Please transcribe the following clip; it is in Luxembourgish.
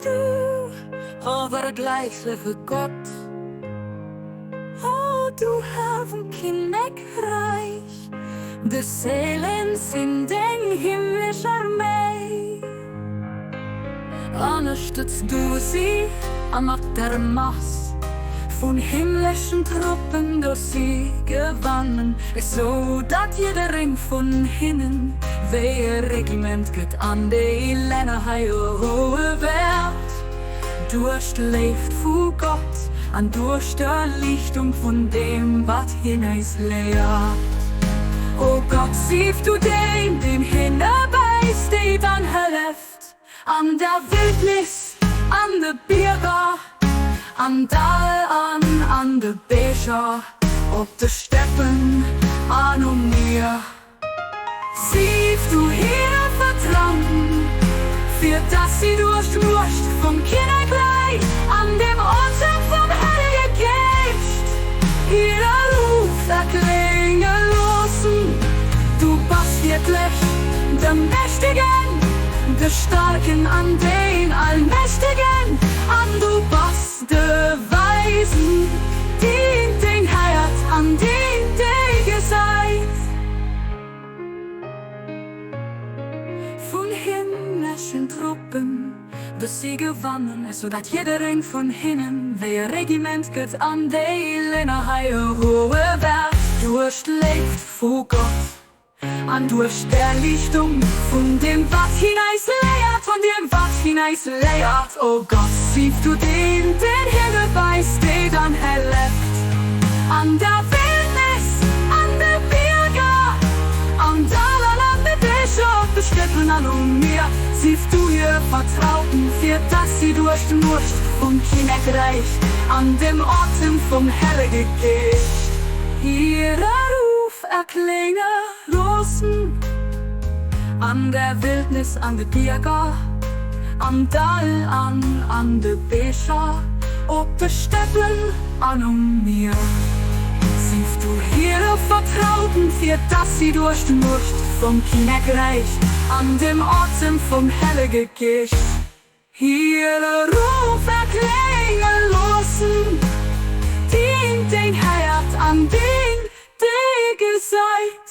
du onvergleichliche Gott, O du Herr vum Kinnekreich, de Seelen sinn deng himmlesch Arméi. Ënnerstëtz du si a mat der Mass vun himmleschen Truppen do si gewannen, esou datt jiddereng vun hinnen wéi e Regiment gëtt an déi Länner hei roue wäert. Duerch d'Léift vu Gott an duerch d'Erliichtung vun deem, wat hien eis léiert. O Gott, sief du deen, deen hinne bäisteet an hëlleft an der Wildnis, an de Bierger, am Dall an an de Beecher, op de Steppen an um Mier. Sief du hire Vertrauten, fir dass si duerch d'Muecht vum Kinnekräich an dem Otem vum Hellege Geescht hire Ruf erklénge loossen. Du bass wierklech de Mächtegen, de Staarken an den Allmächtegen, an du bass de Weisen, deen deng héiert an deen déi gesäit. Vun himmleschen Truppen, dass si gewannen, esou dat jiddereng vun hinnen wéi e Regiment gëtt an déi Länner hei roue wäert duerch d'Léift vu Gott an duerch d'Erliichtung vun deem wat hien eis léiert, vun deem wat hien eis léiert. O Gott, sief du deen, deen hinne bäisteet an helleft an der Wildnis, an de Bierger, am Dall an an de Beecher, op de Steppen an um Mier. Sief du hir Vertrauten, fir dass si duerch d'Muecht vum Kinnekräich an dem Otem vum Hellege Geescht hire Ruf erklénge loossen an der Wildnis, an de Bierger, am Dall an an de Beecher, op de Steppen an um Mier. Sief du hire Vertrauten, fir dass si duerch d'Muecht vum Kinnekräich an dem Otem vum Hellege Geescht hire Ruf erklénge loossen, deen deen héiert an deen dee gesäit.